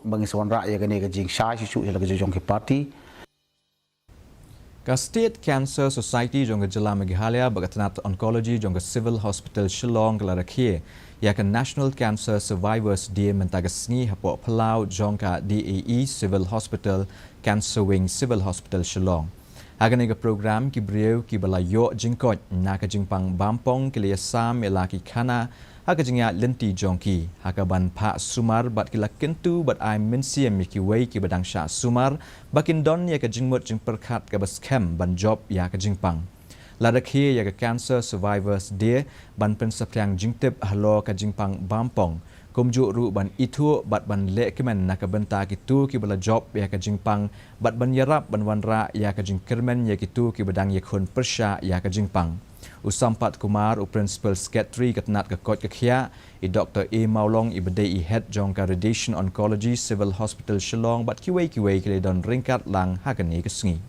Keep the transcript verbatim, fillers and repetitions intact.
Ba ngi sa wanrah ïa kane ka jingshai shisha ïa la ka jong ki party. Ka State Cancer Society jong ka jylla Meghalaya bad ka tnat Oncology jong ka Civil Hospital Shillong ka la rakhe ïa ka National Cancer Survivors Day mynta ka sngi hapoh phyllaw jong ka D A E Civil Hospital, Cancer Wing, Civil Hospital Shillong. Ha kane ka program ki briew kiba la ïoh jingkoit na ka jingpang bampong ki la ïasam ïa la ki khana ha ka jingïaid lynti jong ki ha kaban phah sumar bad ki la kyntu bad ai mynsiem ïa kiwei kiba dang shah sumar ba kin don ïa ka jingmut jingpyrkhat kaba skhem ban jop ïa ka jingpang. La rakhe ïa ka Cancer Survivors Day ban pynsaphriang jingtip halor ka jingpang bampong, kumjuh ruh ban ithuh bad ban lehkmen na ka bynta kito kiba la jop ïa ka jingpang bad ban ïarap ban wanrah ïa ka jingkyrmen ïa kito kiba dang ïakhun pyrshah ïa ka jingpang. U Sampath Kumar, u Principal Secretary ka tnat ka koit ka khiah, i Doktor A Mawlong iba dei i Head jong ka Radiation Oncology, Civil Hospital Shillong bad kiwei kiwei ki la don ryngkat lang ha kane ka sngi.